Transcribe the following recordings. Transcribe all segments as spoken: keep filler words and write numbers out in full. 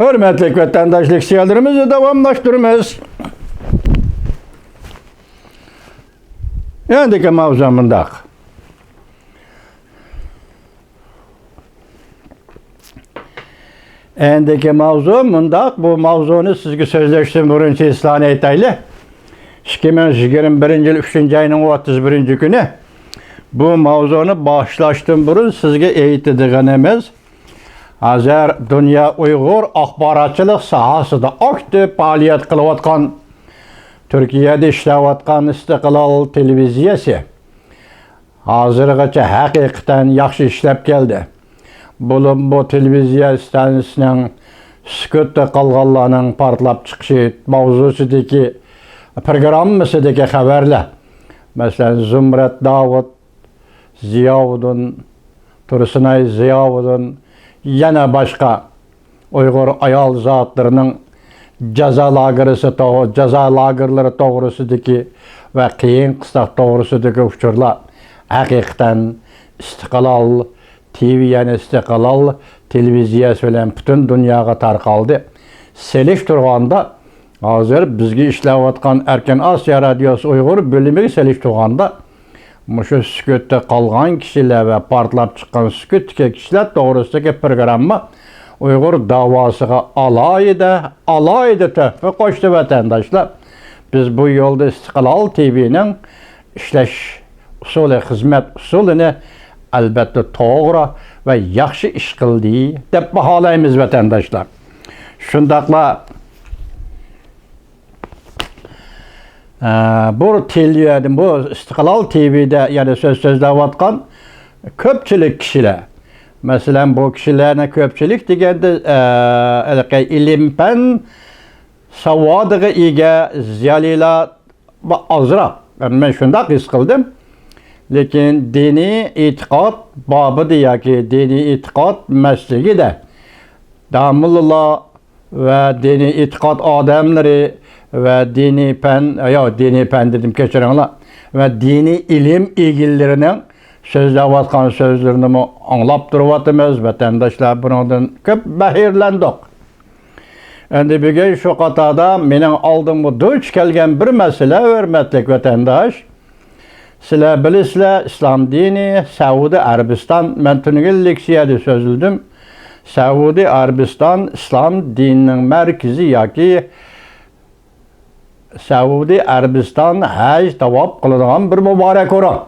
ھۆرمەتلىك ۋەتەنداش، لېكسىيەلىرىمىزنى داۋاملاشتۇرىمىز. ئەمدىكى ماۋزۇ مۇنداق. ئەمدىكى ماۋزۇ مۇنداق، بۇ ماۋزۇنى سىزگە سۆزلەشتىن بۇرۇن ئېسىڭلارنى ئېيتايلى. ئىككى مىڭ يىگىرمە بىرىنچى يىل ئۈچىنچى ئاينىڭ ئوتتۇز بىرىنچى كۈنى بۇ ماۋزۇنى باشلاشتىن بۇرۇن سىزگە ئېيتىدىغىنىمىز، ھازىر دۇنيا ئۇيغۇر ئاخباراتچىلىق ساھەسىدە ئاكتىپ پائالىيەت قىلىۋاتقان، تۈركىيەدە ئىشلەۋاتقان ئىستىقلال تېلېۋىزىيەسى ھازىرغىچە ھەقىقەتەن ياخشى ئىشلەپ كەلدى. بولۇپمۇ بۇ تېلېۋىزىيە ئىستانسىسىنىڭ سۈكۈتتە قالغانلارنىڭ پارتلاپ چىقىشى ماۋزۇسىدىكى، پروگراممىسىدىكى خەۋەرلەر، مەسىلەن، زۇمرەت داۋۇت، زىياۋۇدۇن، تۇرسۇنئاي زىياۋۇدۇن، يەنە باشقا ئۇيغۇر ئايال زاتلىرىنىڭ جازا لاگېرىسى تو-، جازا لاگېرلىرى توغرىسىدىكى ۋە قىيىن قىستاق توغرىسىدىكى ئۇچۇرلار ھەقىقەتەن ئىستىقلال تىۋى، يەنى ئىستىقلال تېلېۋىزىيەسى بىلەن پۈتۈن دۇنياغا تارقالدى. سېلىشتۇرغاندا، ھازىر بىزگە ئىشلەۋاتقان ئەركىن ئاسىيا رادىيوسى ئۇيغۇر بۆلۈمىگە سېلىشتۇرغاندا، مۇشۇ سۈكۈتتە قالغان كىشىلەر ۋە پارتلاپ چىققان سۈكۈتتىكى كىشىلەر توغرىسىدىكى پروگرامما ئۇيغۇر داۋاسىغا ئالاھىدە، ئالاھىدە تۆھپە قوشتى، ۋەتەنداشلار. بىز بۇ يولدا ئىستىقلال تىۋىنىڭ ئىشلەش ئۇسۇلى، خىزمەت ئۇسۇلىنى ئەلبەتتە توغرا ۋە ياخشى ئىش قىلدى دەپ باھالايمىز، ۋەتەنداشلار. شۇنداقلا، ئە، بۇ تېلېۋىزىيەدە، بۇ ئىستىقلال تىۋىدە، يەنى سۆز سۆزلەۋاتقان كۆپچىلىك كىشىلەر. مەسىلەن، بۇ كىشىلەرنى كۆپچىلىك دېگەندە، ئە، ھېلىقى ئىلىم-پەن ساۋادىغا ئىگە زىيالىيلار ئازراق. مەن شۇنداق ھېس قىلدىم. لېكىن دىنىي ئېتىقاد بابىدا ياكى دىنىي ئېتىقاد مەسلىكىدە داموللىلار ۋە دىنىي ئېتىقاد ئادەملىرى ۋە دىنىي پەن، ياق، دىنىي پەن دېدىم، كەچۈرۈڭلار، ۋە دىنىي ئىلىم ئىگىلىرىنىڭ سۆزلەۋاتقان سۆزلىرىنىمۇ ئاڭلاپ تۇرۇۋاتىمىز، ۋەتەنداشلار، بۇنىڭدىن كۆپ بەھرىلەندۇق. ئەمدى بۈگۈن شۇ قاتاردا مېنىڭ ئالدىمغا دۇچ كەلگەن بىر مەسىلە، ھۆرمەتلىك ۋەتەنداش. سىلەر بىلىسىلەر، ئىسلام دىنى سەئۇدى ئەرەبىستان، مەن تۈنۈگۈن لېكسىيەدە سۆزلىدىم. سەئۇدى ئەرەبىستان ئىسلام دىنىنىڭ مەركىزى ياكى سەئۇدى ئەرەبىستان ھەج تاۋاپ قىلىدىغان بىر مۇبارەك ئورۇن.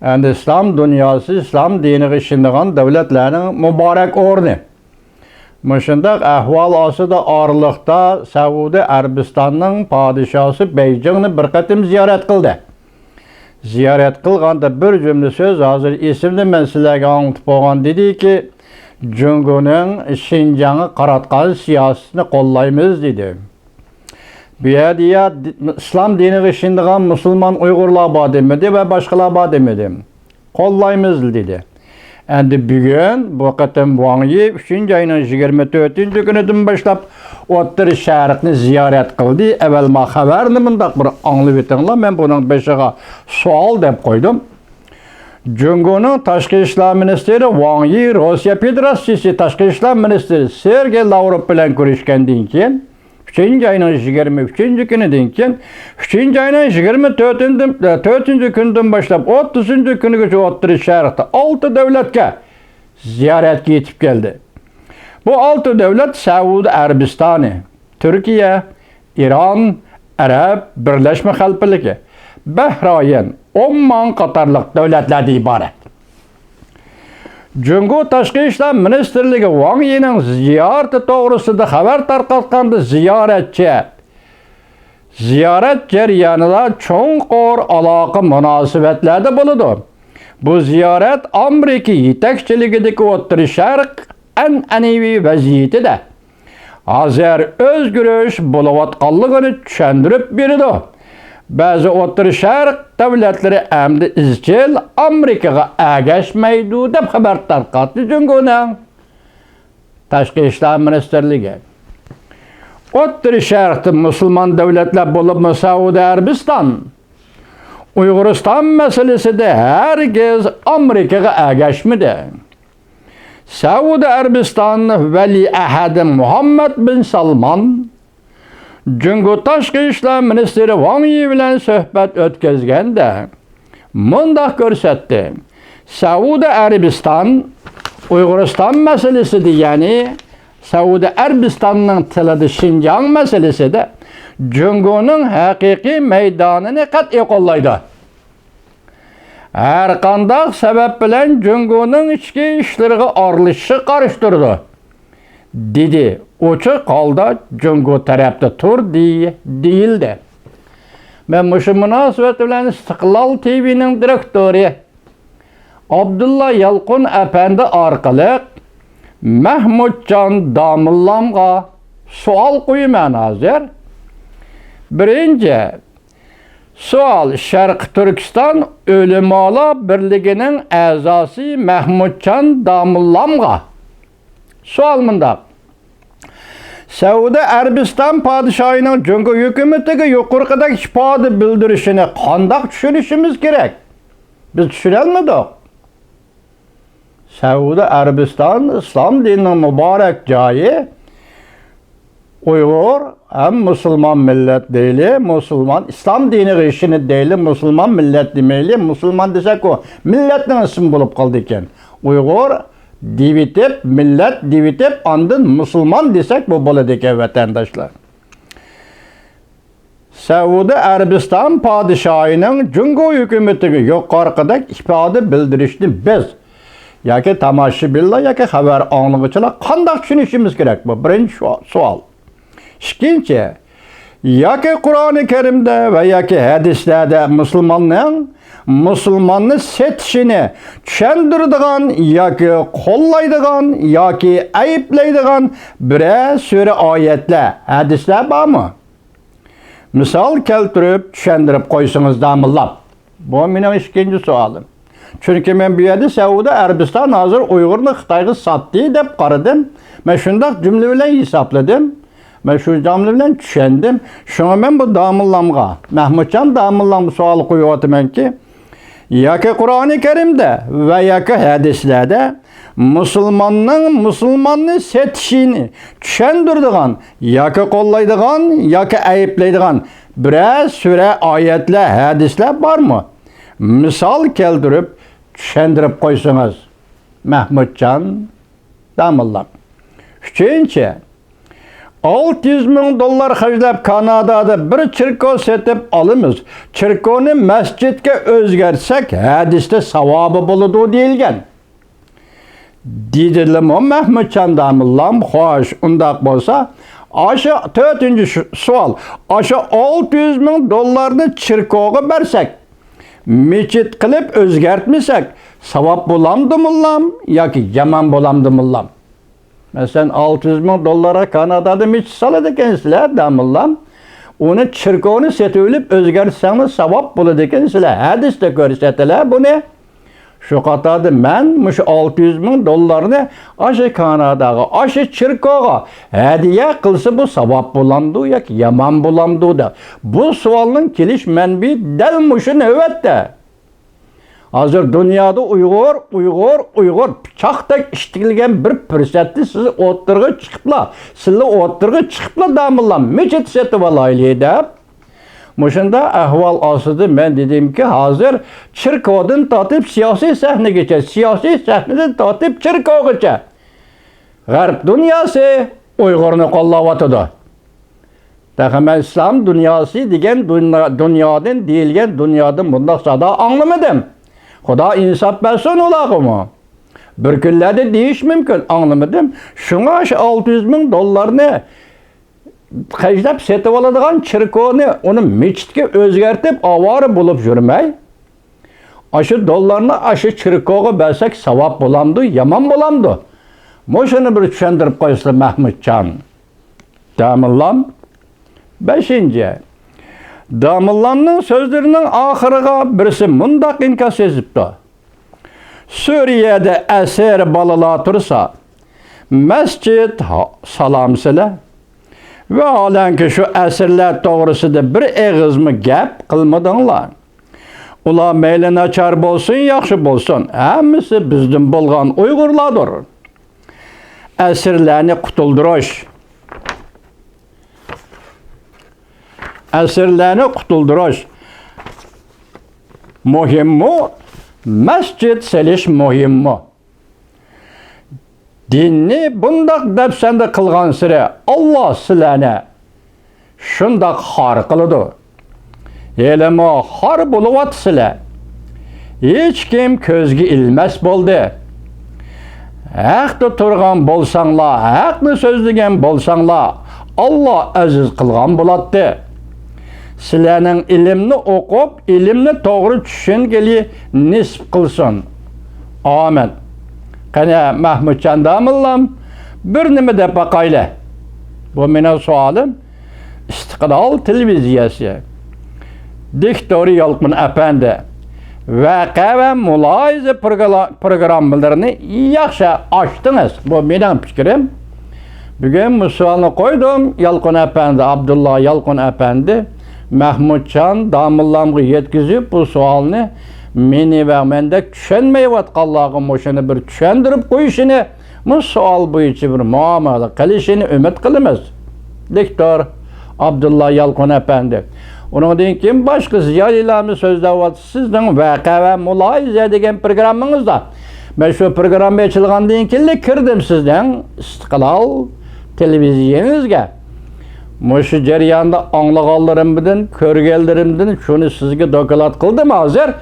ئەمدى ئىسلام دۇنياسى، ئىسلام دىنىغا ئىشىنىدىغان دۆلەتلەرنىڭ مۇبارەك ئورنى. مۇشۇنداق ئەھۋال ئاستىدا ئارىلىقتا سەئۇدى ئەرەبىستاننىڭ پادىشاھى بېيجىڭنى بىر قېتىم زىيارەت قىلدى. زىيارەت قىلغاندا بىر جۈملە سۆز ھازىر ئېسىمدە، مەن سىلەرگە ئاڭلىتىپ بولغان، دېدىكى، جۇڭگونىڭ شىنجاڭغا قاراتقان سىياسىتىنى قوللايمىز، دېدى. بۇ يەردە يا دى-، ئىسلام دىنىغا ئىشىنىدىغان مۇسۇلمان ئۇيغۇرلار بار دېمىدى ۋە باشقىلار بار دېمىدى. قوللايمىز، دېدى. ئەمدى بۈگۈن بۇ قېتىم ۋاڭ يى ئۈچىنچى ئاينىڭ يىگىرمە تۆتىنچى كۈنىدىن باشلاپ ئوتتۇرا شەرقنى زىيارەت قىلدى. ئەۋەل ما خەۋەرنى مۇنداق بىر ئاڭلىۋېتىڭلار، مەن بۇنىڭ بېشىغا سوئال دەپ قويدۇم. جۇڭگونىڭ تاشقى ئىشلار مىنىستىرى ۋاڭ يى روسىيە فېدېراتسىيىسى تاشقى ئىشلار مىنىستىرى سېرگېي لاۋروف بىلەن كۆرۈشكەندىن كېيىن، ئۈچىنچى ئاينىڭ يىگىرمە ئۈچىنچى كۈنىدىن كېيىن، ئۈچىنچى ئاينىڭ يىگىرمە تۆتىنچى، تۆتىنچى كۈنىدىن باشلاپ ئوتتۇزىنچى كۈنىگىچە ئوتتۇرا شەرقتە ئالتە دۆلەتكە زىيارەتكە يېتىپ كەلدى. بۇ ئالتە دۆلەت سەئۇدى ئەرەبىستانى، تۈركىيە، ئىران، ئەرەب بىرلەشمە خەلىپىلىكى، بەھرايىن، ئوممان قاتارلىق دۆلەتلەردىن ئىبارەت. جۇڭگو تاشقى ئىشلار مىنىستىرلىكى ۋاڭ يىنىڭ زىيارىتى توغرىسىدا خەۋەر تارقاتقاندا، زىيارەتچى زىيارەت جەريانىدا چوڭقۇر ئالاقە مۇناسىۋەتلەردە بولىدۇ. بۇ زىيارەت ئامېرىكا يېتەكچىلىكىدىكى ئوتتۇرا شەرق ئەنئەنىۋى ۋەزىيىتىدە ھازىر ئۆزگىرىش بولۇۋاتقانلىقىنى چۈشەندۈرۈپ بېرىدۇ. بەزى ئوتتۇرا شەرق دۆلەتلىرى ئەمدى ئىزچىل ئامېرىكىغا ئەگەشمەيدۇ، دەپ خەۋەر تارقاتتى جۇڭگونىڭ تاشقى ئىشلار مىنىستىرلىكى. ئوتتۇرا شەرقتە مۇسۇلمان دۆلەتلەر، بولۇپمۇ سەئۇدى ئەرەبىستان، ئۇيغۇرىستان مەسىلىسىدە ھەرگىز ئامېرىكىغا ئەگەشمىدى. سەئۇدى ئەرەبىستان ۋەلىئەھدى مۇھەممەد بىن سالمان جۇڭگو تاشقى ئىشلار مىنىستىرى ۋاڭ يى بىلەن سۆھبەت ئۆتكۈزگەندە مۇنداق كۆرسەتتى: سەئۇدى ئەرەبىستان ئۇيغۇرىستان مەسىلىسىدە، يەنى سەئۇدى ئەرەبىستاننىڭ تىلىدا شىنجاڭ مەسىلىسىدە جۇڭگونىڭ ھەقىقىي مەيدانىنى قەتئىي قوللايدۇ. ھەرقانداق سەۋەب بىلەن جۇڭگونىڭ ئىچكى ئىشلىرىغا ئارىلىشىشقا قارشى تۇرىدۇ، دېدى. ئوچۇق ھالدا جۇڭگو تەرەپتە تۇر، دېي-، دېيىلدى. مەن مۇشۇ مۇناسىۋەت بىلەن ئىستىقلال تىۋىنىڭ دىرېكتورى ئابدۇللا يالقۇن ئەپەندى ئارقىلىق مەھمۇتجان داموللامغا سوئال قويىمەن ھازىر. بىرىنچى، سوئال شەرقىي تۈركىستان ئۆلىمالار بىرلىكىنىڭ ئەزاسى مەھمۇتجان داموللامغا. سوئال مۇنداق: سەئۇدى ئەرەبىستان پادىشاھىنىڭ جۇڭگو ھۆكۈمىتىگە يۇقىرىقىدەك ئىپادە بىلدۈرۈشىنى قانداق چۈشىنىشىمىز كېرەك؟ بىز چۈشىنەلمىدۇق. سەئۇدى ئەرەبىستان ئىسلام دىنىنىڭ مۇبارەك جايى، ئۇيغۇر ھەم مۇسۇلمان مىللەت دەيلى، مۇسۇلمان ئىسلام دىنىغا ئىشىنىدۇ دەيلى، مۇسۇلمان مىللەت دېمەيلى، مۇسۇلمان دېسەك ئۇ مىللەتنىڭ ئىسمى بولۇپ قالىدىكەن. ئۇيغۇر دېيىۋېتىپ، مىللەت دېيىۋېتىپ، ئاندىن مۇسۇلمان دېسەك بۇ بولىدىكەن، ۋەتەنداشلار. سەئۇدى ئەرەبىستان پادىشاھىنىڭ جۇڭگو ھۆكۈمىتىگە يۇقىرىقىدەك ئىپادە بىلدۈرۈشنى بىز ياكى تاماشىبىنلار ياكى خەۋەر ئاڭلىغۇچىلار قانداق چۈشىنىشىمىز كېرەك؟ بۇ بىرىنچى سو-، سوئال. ئىككىنچى، ياكى قۇرئانى كەرىمدە ۋە ياكى ھەدىسلەردە مۇسۇلماننىڭ مۇسۇلماننى سېتىشىنى چۈشەندۈرىدىغان ياكى قوللايدىغان ياكى ئەيىبلەيدىغان بىرەر سۈرە ئايەتلەر، ھەدىسلەر بارمۇ؟ مىسال كەلتۈرۈپ چۈشەندۈرۈپ قويسىڭىز داموللام. بۇ مېنىڭ ئىككىنچى سوئالىم. چۈنكى مەن بۇ يەردە سەئۇدى ئەرەبىستان ھازىر ئۇيغۇرنى خىتايغا ساتتى دەپ قارىدىم. مەن شۇنداق جۈملە بىلەن ھېسابلىدىم. مەن شۇ جۈملە بىلەن چۈشەندىم. شۇڭا مەن بۇ داموللامغا، مەھمۇتجان داموللامغا سوئال قويۇۋاتىمەنكى، ياكى قۇرئانى كەرىمدە ۋە ياكى ھەدىسلەردە مۇسۇلماننىڭ مۇسۇلماننى سېتىشىنى چۈشەندۈرىدىغان ياكى قوللايدىغان ياكى ئەيىبلەيدىغان بىرەر سۈرە، ئايەتلەر، ھەدىسلەر بارمۇ؟ مىسال كەلتۈرۈپ چۈشەندۈرۈپ قويسىڭىز. مەھمۇتجان داموللام. ئۈچىنچى، ئالتە يۈز مىڭ دوللار خەجلەپ كانادادا بىر چېركو سېتىپ ئالىمىز. چېركونى مەسچىتكە ئۆزگەرتسەك، ھەدىستە ساۋابى بولىدۇ دېيىلگەن. دېدىلىمۇ مەھمۇتجان داموللام؟ خوش، ئۇنداق بولسا، ئاشۇ تۆتىنچى شۇ-، سوئال، ئاشۇ ئالتە يۈز مىڭ دوللارنى چېركوغا بەرسەك، مىچىت قىلىپ ئۆزگەرتمىسەك، ساۋاب بولامدۇ موللام ياكى يامان بولامدۇ موللام؟ مەسىلەن، ئالتە يۈز مىڭ دوللارغا كانادادا مىچىت سالىدىكەنسىلەر داموللام. ئۇنى چېركونى سېتىۋېلىپ ئۆزگەرتسەڭلار ساۋاب بولىدىكەنسىلەر. ھەدىستە كۆرسەتىلە بۇنى. شۇ قاتاردا مەن مۇشۇ ئالتە يۈز مىڭ دوللارنى ئاشۇ كاناداغا، ئاشۇ چېركوغا ھەدىيە قىلسا، بۇ ساۋاب بولامدۇ ياكى يامان بولامدۇ دەپ، بۇ سوئالنىڭ كېلىش مەنبىيى دەل مۇشۇ نۆۋەتتە. ھازىر دۇنيادا ئۇيغۇر، ئۇيغۇر، ئۇيغۇر پىچاقتەك ئىشتىكلىگەن بىر پۇرسەتتە سىز ئوتتۇرىغا چىقىپلا، سىلى ئوتتۇرىغا چىقىپلا داموللام مىچىت سېتىۋالايلى دەپ، مۇشۇنداق ئەھۋال ئاستىدا مەن دېدىمكى، ھازىر چېركودىن تارتىپ سىياسىي سەھنىگىچە، سىياسىي سەھنىدىن تارتىپ چېركوغىچە غەرب دۇنياسى ئۇيغۇرنى قوللاۋاتىدۇ. تېخى مەن ئىسلام دۇنياسى دېگەن دۇنيا-، دۇنيادىن دېيىلگەن دۇنيادىن بۇنداق سادا ئاڭلىمىدىم. خۇدا ئىنساپ بەرسۇن ئۇلارغىمۇ. بىر كۈنلەردە دېيىش مۇمكىن، ئاڭلىمىدىم. شۇڭا شۇ ئالتە يۈز مىڭ دوللارنى خەجلەپ سېتىۋالىدىغان چېركونى، ئۇنى مىچىتكە ئۆزگەرتىپ، ئاۋارە بولۇپ يۈرمەي، ئاشۇ دوللارنى ئاشۇ چېركوغا بەرسەك ساۋاب بولامدۇ، يامان بولامدۇ؟ مۇشۇنى بىر چۈشەندۈرۈپ قويسىلا، مەھمۇتجان داموللام. بەشىنچى، داموللامنىڭ سۆزلىرىنىڭ ئاخىرىغا بىرسى مۇنداق ئىنكاس يېزىپتۇ: سۈرىيەدە ئەسىر بالىلار تۇرسا، مەسچىت ھا-، سالامسىلە. ۋەھالەنكى، شۇ ئەسىرلەر توغرىسىدا بىر ئېغىزمۇ گەپ قىلمىدىڭلار. ئۇلار مەيلى ناچار بولسۇن، ياخشى بولسۇن، ھەممىسى بىزدىن بولغان ئۇيغۇرلاردۇر. ئەسىرلەرنى قۇتۇلدۇرۇش. ئەسىرلەرنى قۇتۇلدۇرۇش مۇھىممۇ؟ مەسچىت سېلىش مۇھىممۇ؟ دىننى بۇنداق دەپسەندە قىلغانسېرى، ئاللا سىلەرنى شۇنداق خار قىلىدۇ. ھېلىمۇ خار بولۇۋاتىسىلەر. ھېچكىم كۆزگە ئىلماس بولدى. ھەقتە تۇرغان بولساڭلار، ھەقنى سۆزلىگەن بولساڭلار، ئاللا ئەزىز قىلغان بولاتتى. سىلەرنىڭ ئىلىمنى ئوقۇپ، ئىلىمنى توغرا چۈشەنگىلى نېسىپ قىلسۇن. ئامىن. قېنى، مەھمۇتجان داموللام، بىر نېمە دەپ باقايلى. بۇ مېنىڭ سوئالىم. ئىستىقلال تېلېۋىزىيەسى دىكتورى يالقۇن ئەپەندى، ۋەقە ۋە مۇلاھىزە پروگرا-، پروگراممىلىرىنى ياخشى ئاچتىڭىز. بۇ مېنىڭ پىكرىم. بۈگۈن بۇ سوئالنى قويدۇم. يالقۇن ئەپەندى، ئابدۇللا يالقۇن ئەپەندى، مەھمۇتجان داموللامغا يەتكۈزۈپ، بۇ سوئالنى مېنى ۋە مەندەك چۈشەنمەيۋاتقانلارغا مۇشۇنى بىر چۈشەندۈرۈپ قويۇشىنى، بۇ سوئال بويىچە بىر مۇئامىلە قىلىشىنى ئۈمىد قىلىمىز. دىكتور ئابدۇللا يالقۇن ئەپەندى. ئۇنىڭدىن كېيىن باشقا زىيالىيلارمۇ سۆزلەۋاتىدۇ. سىزنىڭ ۋەقە ۋە مۇلاھىزە دېگەن پروگراممىڭىزدا، مەن شۇ پروگرامما ئېچىلغاندىن كېيىنلا كىردىم سىزنىڭ ئىستىقلال تېلېۋىزىيەڭىزگە. مۇشۇ جەرياندا ئاڭلىغانلىرىمدىن، كۆرگەنلىرىمدىن شۇنى سىزگە دوكلات قىلدىم ھازىر.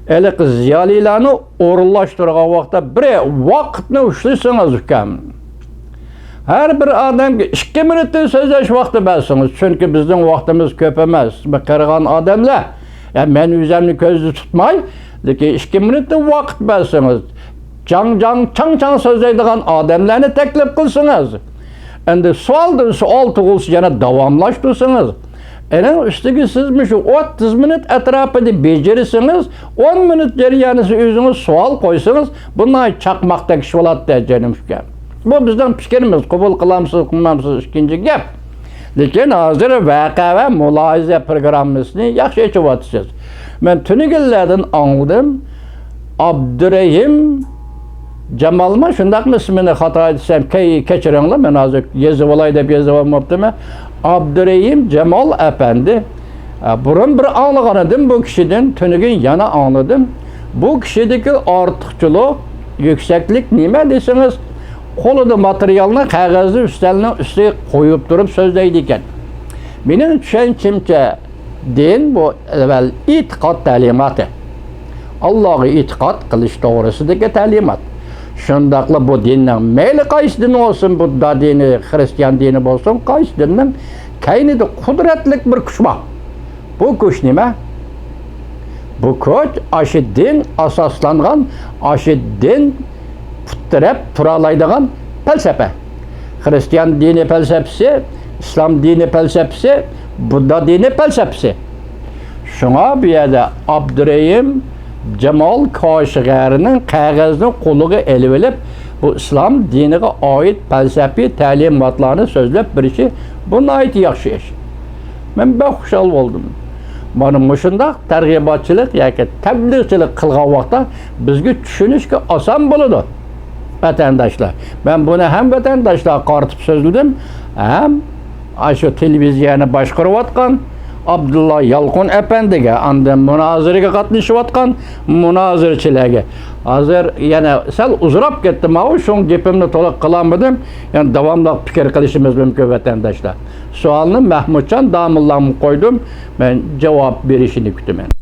ھېلىقى زىيالىيلارنى ئورۇنلاشتۇرغان ۋاقىتتا بىر ۋاقىتنى ئۇشلىسىڭىز ئۇكام. ھەر بىر ئادەمگە ئىككى مىنۇتتىن سۆزلەش ۋاقتى بەرسىڭىز، چۈنكى بىزنىڭ ۋاقتىمىز كۆپ ئەمەس. بىر قېرىغان ئادەملەر، يا مەن ئۆزۈمنى كۆزدە تۇتماي، لېكىن ئىككى مىنۇتتىن ۋاقىت بەرسىڭىز، جاڭ-جاڭ، چاڭ-چاڭ سۆزلەيدىغان ئادەملەرنى تەكلىپ قىلسىڭىز، ئەمدى سوئالدىن سوئال تۇغۇلسا يەنە داۋاملاشتۇرسىڭىز، ئېنىڭ ئۈستىگە سىز مۇشۇ ئوتتۇز مىنۇت ئەتراپىدا بېجىرسىڭىز، ئون مىنۇت جەريانىدا ئۆزىڭىز سوئال قويسىڭىز، بۇ ناھايىتى چاقماقتەك ئىش بولاتتى، جېنىم ئۇكام. بۇ بىزنىڭ پىكرىمىز، قوبۇل قىلامسىز، قىلمامسىز، ئىككىنچى گەپ. لېكىن ھازىر ۋەقە ۋە مۇلاھىزە پروگراممىسىنى ياخشى ئېچىۋاتىسىز. مەن تۈنۈگۈنلەردىن ئاڭلىدىم. ئابدۇرېھىم جامالمۇ، شۇنداقمۇ؟ ئىسمىنى خاتا دېسەم، كەي-، كەچۈرۈڭلار، مەن ھازىر يېزىۋالاي دەپ يېزىۋالماپتىمەن. ئابدۇرېھىم جامال ئەپەندى، ئە، بۇرۇن بىر ئاڭلىغان ئىدىم بۇ كىشىدىن، تۈنۈگۈن يەنە ئاڭلىدىم. بۇ كىشىدىكى ئارتۇقچىلىق، يۈكسەكلىك نېمە دېسىڭىز، قولىدا ماتېرىيالنى قەغەزنى ئۈستەلنىڭ ئۈستىگە قويۇپ تۇرۇپ سۆزلەيدىكەن. مېنىڭ چۈشەنچەمچە، دىن بۇ ئەۋۋەل ئېتىقاد تەلىماتى. ئاللاغا ئېتىقاد قىلىش توغرىسىدىكى تەلىمات. شۇنداقلا بۇ دىننىڭ مەيلى قايسى دىن بولسۇن، بۇددا دىنى، خرىستىيان دىنى بولسۇن، قايسى دىننىڭ كەينىدە قۇدرەتلىك بىر كۈچ بار. بۇ كۈچ نېمە؟ بۇ كۈچ ئاشۇ دىن ئاساسلانغان، ئاشۇ دىن پۇت تىرەپ تۇرالايدىغان پەلسەپە. خرىستىيان دىنى پەلسەپىسى، ئىسلام دىنى پەلسەپىسى، بۇددا دىنى پەلسەپىسى. شۇڭا بۇ يەردە ئابدۇرېھىم جامال كاشغەرىنىڭ قەغەزنى قولىغا ئېلىۋېلىپ، بۇ ئىسلام دىنىغا ئائىت پەلسەپىي تەلىماتلارنى سۆزلەپ بېرىشى، بۇ ناھايىتى ياخشى ئىش. مەن بەك خۇشال بولدۇم. مانا مۇشۇنداق تەرغىباتچىلىق ياكى تەبلىغچىلىق قىلغان ۋاقىتتا بىزگە چۈشىنىشكە ئاسان بولىدۇ، ۋەتەنداشلار. مەن بۇنى ھەم ۋەتەنداشلارغا قارىتىپ سۆزلىدىم، ھەم ئاشۇ تېلېۋىزىيەنى باشقۇرۇۋاتقان ئابدۇللا يالقۇن ئەپەندىگە، ئاندىن مۇنازىرىگە قاتنىشىۋاتقان مۇنازىرىچىلەرگە. ھازىر يەنە سەل ئۇزىراپ كەتتىم، ماۋۇ شۇڭا گېپىمنى تولۇق قىلالمىدىم. يەنە داۋاملىق پىكىر قىلىشىمىز مۇمكىن، ۋەتەنداشلار. سوئالنى مەھمۇتجان داموللامغا قويدۇم. مەن جاۋاب بېرىشىنى كۈتىمەن.